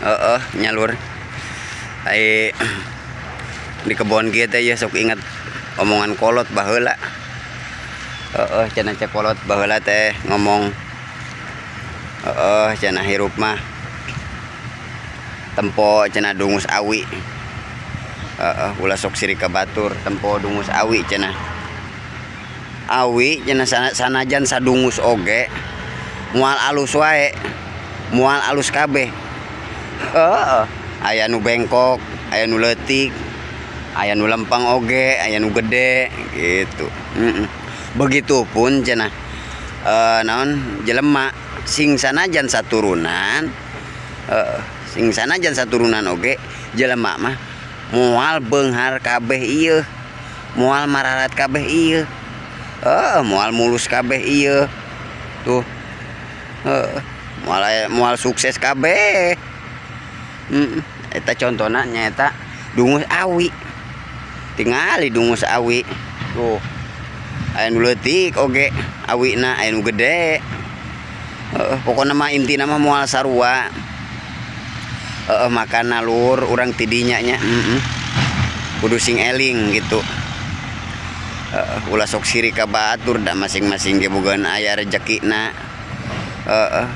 Heeh, nya lur. Ai di kebon kieu teh sok inget omongan kolot baheula. Heeh, cenah cek kolot baheula teh ngomong heeh cenah hirup mah tempo cenah dungus awi. Heeh, ulah sok sirik ka batur, tempo dungus awi cenah. Awi cenah sanajan sadungus oge moal alus wae, moal alus kabeh. Heeh, aya nu bengkok, aya nu leutik, aya nu lempeng oge, aya nu gede gitu. Heeh. Begitupun cenah naon jelema sing sanajan saturunan, heeh, sing sanajan saturunan oge jelema mah moal beunghar kabeh ieu, moal mararat kabeh ieu. Heeh, moal mulus kabeh ieu. Tuh. Heeh, moal moal sukses kabeh. Heeh, eta contona nyaeta dungus awi. Tingali dungus awi. Tuh. Aya nu leutik oge awina, aya nu gede. Heeh, pokona mah intina mah moal sarua. Heeh, makana lur urang ti dinya nya, heeh. Kudu sing eling gitu. Heeh, ulah sok sirik ka batur da masing-masing ge bogaan aya rejekina. Heeh.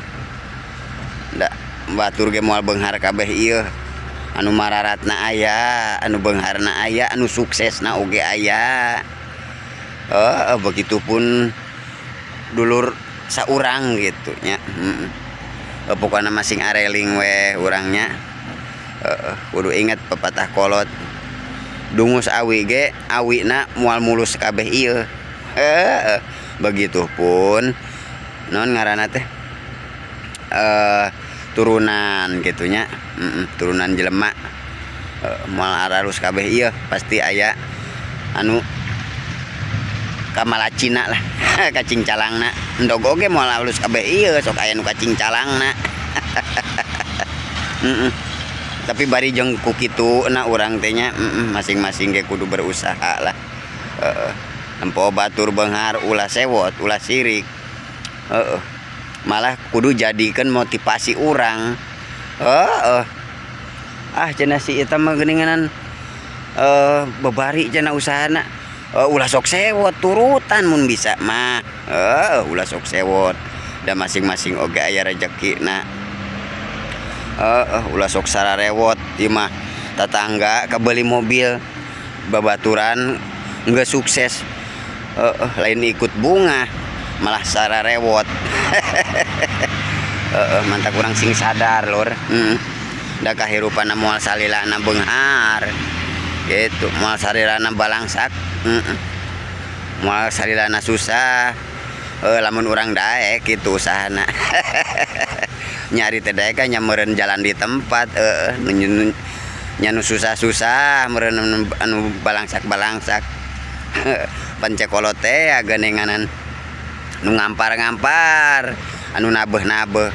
Da batur ge moal beunghar kabeh ieu. Anu mararatna aya, anu beungharna aya, anu suksesna oge aya. Heeh, begitupun dulur saurang gitu nya, heeh. Pokona mah sing areling we urang nya. Heeh, kudu inget pepatah kolot. Dungus awi ge awina moal mulus kabeh ieu. Heeh, begitupun naon ngaranna teh turunan gitu nya, heeh, turunan jelema moal aralus kabeh ieu, pasti aya anu kamalacina lah, kacingcalangna. Endog oge moal alus kabeh ieu, sok aya nu kacingcalangna. Heeh. Tapi bari jeung ku kituna urang teh nya, heeh, masing-masing ge kudu berusaha lah. Heeh. Nempo batur beunghar ulah sewot, ulah sirik. Heeh. Malah kudu jadikeun motivasi urang. Heeh. Ah cenah si eta mah geuninganan babari cenah usahana. Ulah sok sewot, turutan mun bisa mah. Heeh, ulah sok sewot. Da masing-masing oge aya rejekina. Heeh, ulah sok sararewot ieu mah tatangga kabeli mobil babaturan geus sukses. Heeh, lain ikut bungah malah sararewot. Heeh, mantak urang sing sadar lur. Heeh. Da kahirupanna moal salilana beunghar. Gitu, moal salilana balangsak, heeh. Moal salilana susah. Lamun urang daek kitu usahana. Nyari teh daek nya meureun jalan di tempat, heeh, nya nu susah-susah meureun anu balangsak-balangsak. Pan cek kolot teh geuninganan nu ngampar-ngampar, anu nabeuh-nabeuh,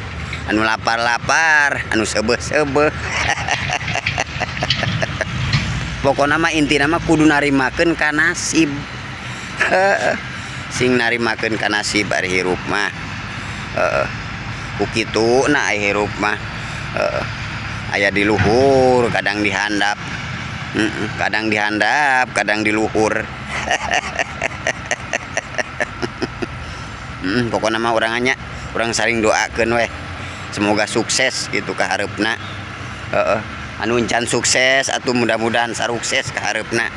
anu lapar-lapar, anu seubeuh-seubeuh. Pokona mah intina mah kudu narimakeun ka nasib. Heeh. Sing narimakeun ka nasib ari hirup mah. Heeh. Ku kituna ari hirup mah. Heeh. Aya di luhur, kadang di handap. Heeh, kadang di handap, kadang di luhur. Heeh, pokona mah urang nya, urang saling doakeun weh. Semoga sukses gitu ka hareupna. Heeh. Anu encan sukses atuh mudah-mudahan sarukses ka hareupna.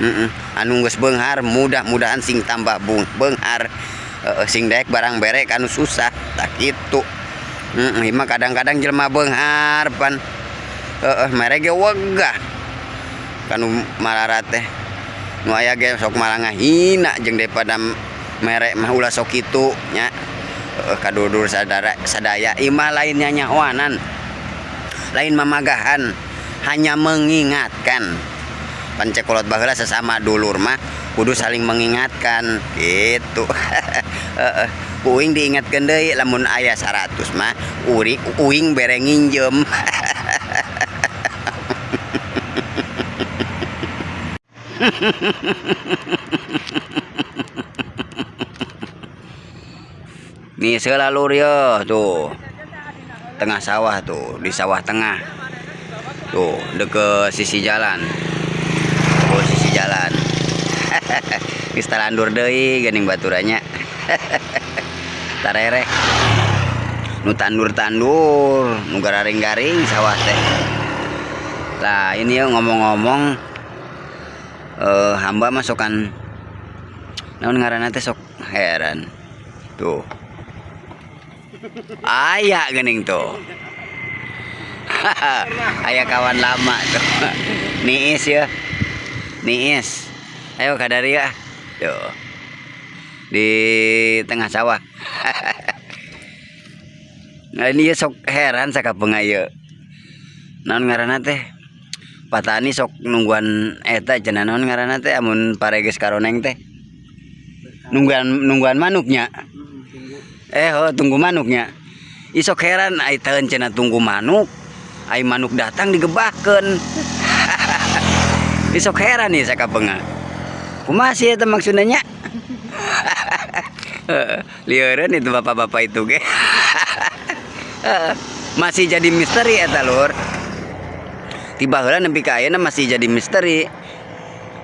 Heeh. Anu geus beunghar mudah-mudahan sing tambah beunghar. Heeh, sing daek barang bere ka anu susah, tah kitu. Heeh, ieu mah kadang-kadang jelema beunghar pan heeh mere ge wegah. Kanu mararat teh nu aya ge sok malah ngahina jeung daripada mere mah ulah sok kitu nya. Heeh, ka dulur sadara sadaya ieu mah lain nyanyahoanan. Lain mamagahan, hanya mengingatkan. Pan cek kolot baheula sesama dulur mah kudu saling mengingatkan gitu. Heeh, ku uing diingatkeun deui lamun aya 100 mah uing bere nginjem. Nih heula, Lur, ya tuh. Tengah sawah tuh, di sawah tengah. Tuh, deket sisi jalan. Oh, sisi jalan. Geus talandur deui geuning baturannya. Tarereh. Nu tandur-tandur, nu garing-garing sawah teh. Lah, ini ya ngomong-ngomong hamba masukan naon ngaranna teh, sok heran. Tuh. Aya geuning tuh. Aya kawan lama tuh. Niis ya. Niis. Ayo kadari ya. Tuh. Di tengah sawah. Nah, ini ya sok heran sakapeung ieu. Naon ngaranna teh? Patani sok nungguan eta cenah, naon ngaranna teh, amun pare geus karoneng teh. Nungguan nungguan manuknya. Oh, tunggu manuknya. Ih, sok heran ai teu cenah tunggu manuk. Ai manuk datang digebahkeun. Ih, sok heran nih sakapeung. Kumaha sih eta maksudnya nya? Lieureun itu bapak-bapak itu ge. Masih jadi misteri eta, Lur. Tiba heula nepi ka ayeuna masih jadi misteri.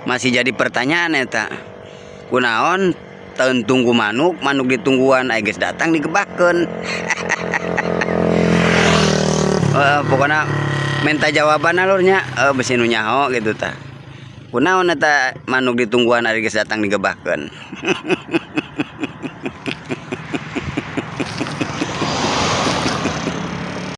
Masih jadi pertanyaan eta. Kunaon teu tunggu manuk, manuk ditungguan, ai geus datang digebahkeun. Pokoknya minta jawaban, Lur, nya, bisi nu nyaho gitu tah. Kunaon eta manuk ditungguan, ari geus datang digebahkeun.